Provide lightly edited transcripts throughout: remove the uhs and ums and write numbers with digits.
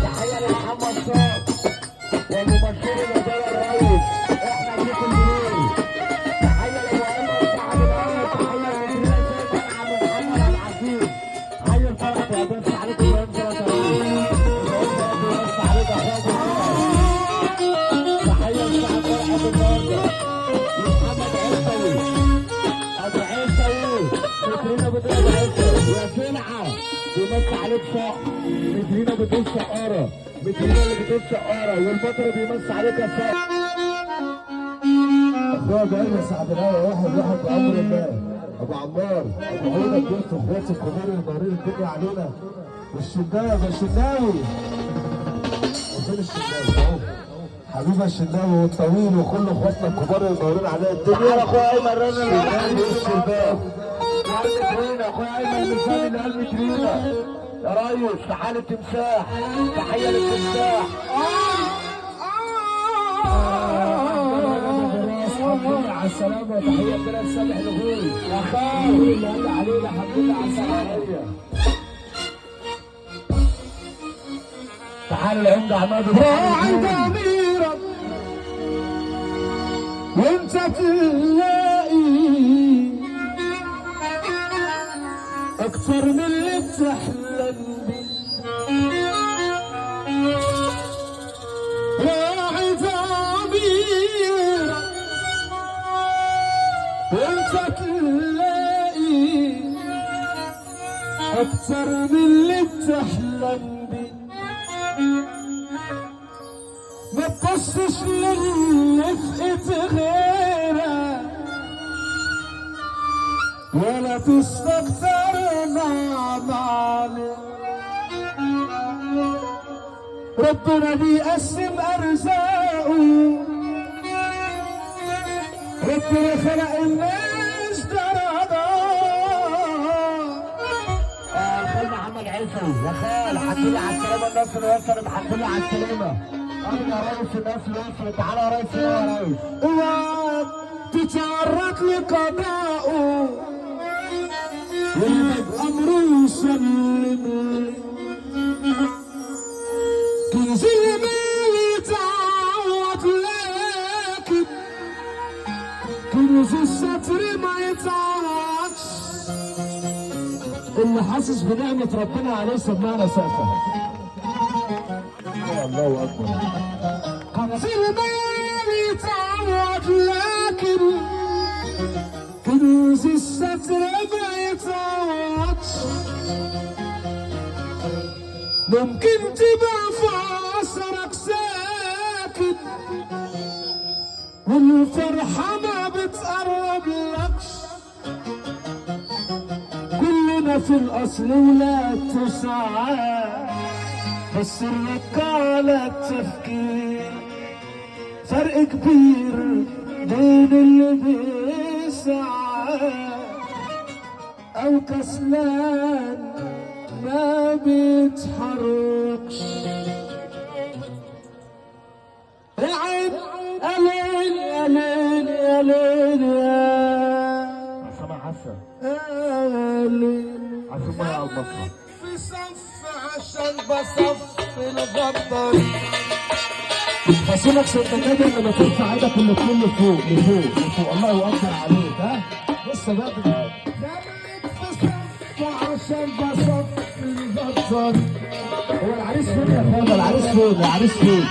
تحية لمحمد صاد ومبشر الهدايا الريس، احنا بناكل منين؟ تحية لابو ايمن صاحب الارض، تحية لمدير سيد عم محمد عبد العزيز. حي الفرح يا بس عليكم ابراهيم زلطه يا ريس، بس عليك اخويا ابو سعد. تحية لصاحب فرحه النهارده محمد عيسوي، ابو عيسوي مترينا بتقول ابو عيسوي يا سلعه، بيمس عليك صقر. مترينا بتقول سقاره، مترينا اللي بتقول سقاره، والبطل بيمس عليك يا صقر. اخويا جاي صاحب الهوا، واحد واحد بامر الله. ابو عمار ابو عوده الضيف، اخواتي الكبار اللي منورين الدنيا علينا. والشناوي يا الشناوي، وفين الشناوي؟ اهو حبيبه الشناوي والطويل وكل اخواتنا الكبار اللي منورين علينا الدنيا. تعالى اخويا ايمن رن الشناوي والشباب قلب ترينا، اخويا ايمن مثال اللي قلب ترينا يا ريس. تعالى التمساح، تحية للتمساح. الحمد لله على السلامة، وتحية كده لسامح الغول يا خال اللي قال علينا الحمد لله على السلامة. تعالى العمدة عماد راعي ضميرك وانت تلاقي اكتر من اللي بتحلم بيه. راعي ضميرك وانت تلاقي اكتر من اللي بتحلم بيه. ما تبصش للي في ايد غيرك ولا تستكتر نعم عليك. ربنا بيقسم ارزاقه، ربنا خلق الناس درجات. خال محمد عيسوي يا خال، الحمد لله على السلامة. الناس اللي وصلت الحمد لله على السلامة. ارجع يا ريس، الناس اللي وصلت تعالى يا ريس، يا ريس. اوعى تتعرض لقضائه ويبقى بأمره يسلم. كنز المال يتعوض لكن كنز الستر ما يتعوضش. اللي حاسس بنعمة ربنا عليه سمعنا سقفة. الله اكبر. كنز المال يتعوض لكن كنوز الستر ما يتعوضش. ممكن تبقى في عصرك ساكن والفرحة ما بتقرب لكش. كلنا في الأصل ولاد تسعة، بس الرك على التفكير فرق كبير بين اللي بيسعى أو كسلان ما بيتحركش. يا عين ألين ألين ألين يا سامع حسن ألين. عشان مية على المسرح. في صف عشان بصف الغدر. فصولك سيدنا النبي لما ترفع ايدك الاثنين لفوق لفوق لفوق. الله اكبر عليك. ها لسه بدري. خليك في صف عشان بصف الغدر. هو العريس فين يا اخوانا؟ العريس فين؟ العريس فين؟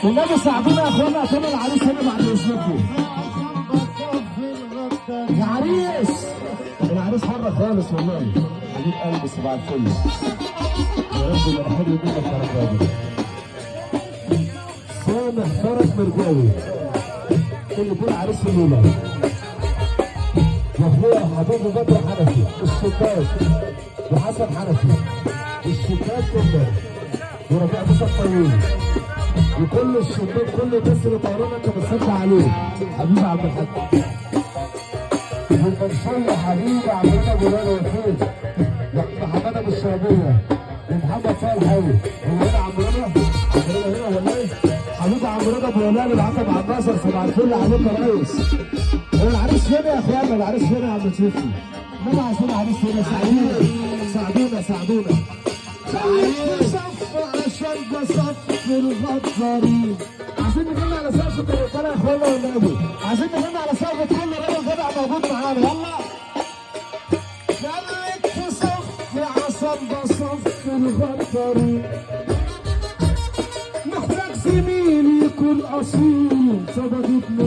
والنبي ساعدونا يا اخوانا، عشان العريس هنا بعد اذنكم. يا عريس، العريس حر خالص والله. حبيب قلبي صباح الفل. يا رب يبقى حلو منك يا رب. سامح فرج مرجاوي اللي بيقول عريس الليلة. واخويا حبيبي بدر حنفي الشباك وحسن حنفي الشباك كله وربيع موسى الطويل وكل الشباك، كل الناس اللي طيران انت بتصدق عليه. حبيبي عبد الحاج والمنصور حبيبي عبد الله ابو لالو وفيد وحماده ابو الشرابيه ومحمد صالح. هو هنا عم رضا؟ عم رضا هنا ولا ايه؟ عم رضا ابو هلال العتب على الناصر، صباح الفل عليك يا ريس. هو العريس فين يا اخوانا؟ العريس فين يا عم شوفي؟ انما عايزين عريس هنا، ساعدونا ساعدونا ساعدونا. خليك صف عشان ده صف الغدارين. عايزين نغني على سقفة الرجالة يا اخوانا والنبي، عايزين نغني على سقفة كل راجل جدع موجود معانا. يلا خليك في صف عشان ده صف الغدارين. محتاج زميل يكون اصيل صدق ابن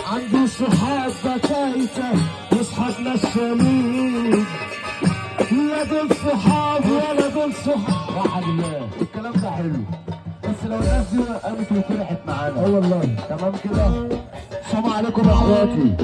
عنده صحاب بكايته واصحاب نشالين، لا دول صحاب ولا دول صحاب. واحد الله، الكلام ده حلو، بس لو الناس دي قامت وفرحت معانا. اه والله تمام كده. السلام عليكم يا اخواتي،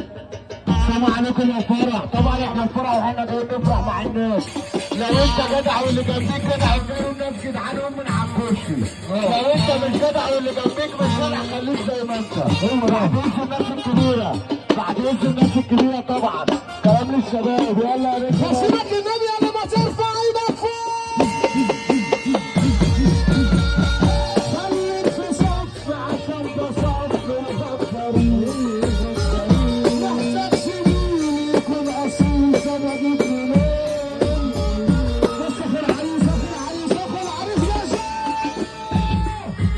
السلام عليكم يا فرح. طبعا احنا الفرح واحنا جايين نفرح مع الناس. لو انت جدع واللي جنبيك جدع غير الناس جدعان من على الكرسي. لو انت مش جدع واللي جنبيك مش جدع خليك زي ما انت. بعد اذن الناس الكبيرة، بعد اذن الناس الكبيرة طبعا. كلام للشباب، يلا يا باشا. سيبك للنبي قبل ما ترفع ايدك فوق. خليك في صف عشان ده صف الغدارين. محتاج زميل يكون اصيل سند ابن. بص اخو العريس، اخو العريس، اخو العريس يا شيخ،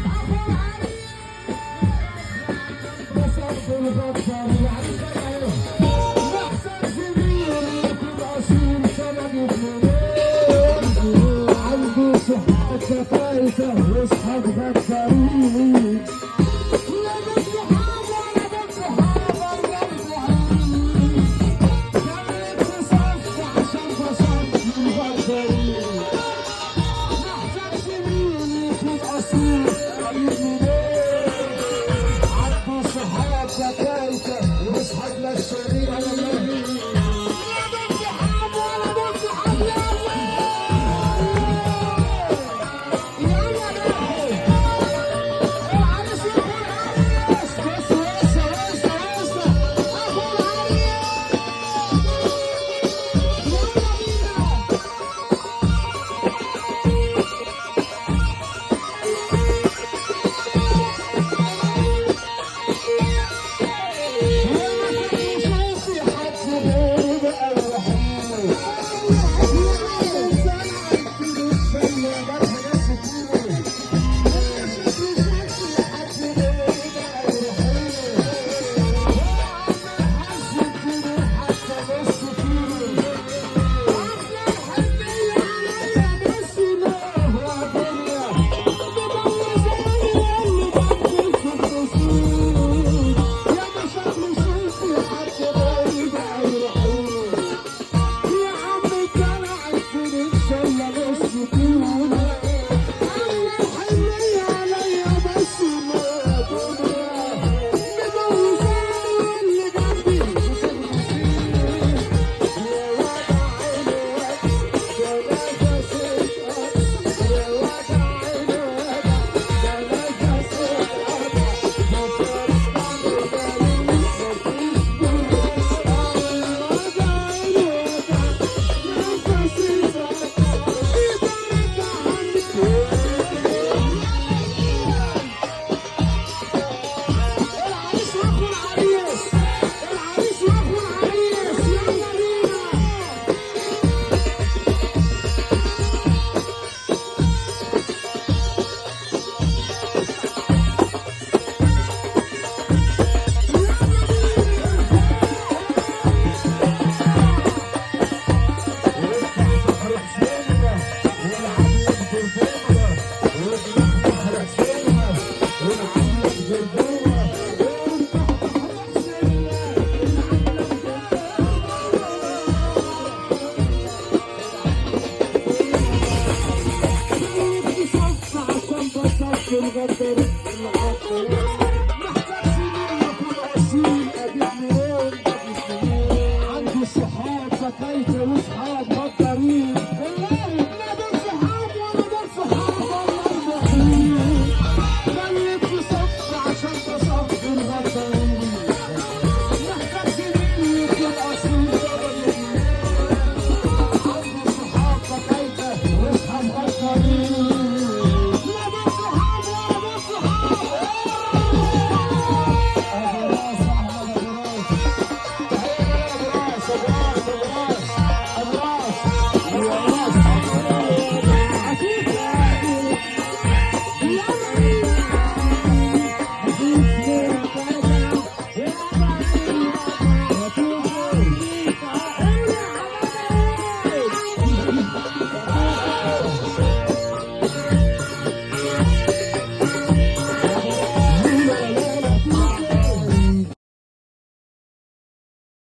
اخو العريس ده صف الغدارين. العريس جاي اهو. محتاج زميل يكون اصيل سند ابن. عنده صحاب شفايته واصحاب غدارين. لا دول صحاب ولا دول صحاب ولا دول. خليك في صف عشان ده صف الغدارين. محتاج زميل يكون اصيل ابن. عنده صحاب شفايته واصحاب نشالين. لا دول صحاب ولا دول صحاب. يلا يلا ناحي العريس واخو العريس. بس وسع وسع وسع اخو العريس. يلا بينا. شوفي حد غيري بقى وحيد. يا عم العريس واخو العريس، العريس واخو العريس. يلا بينا.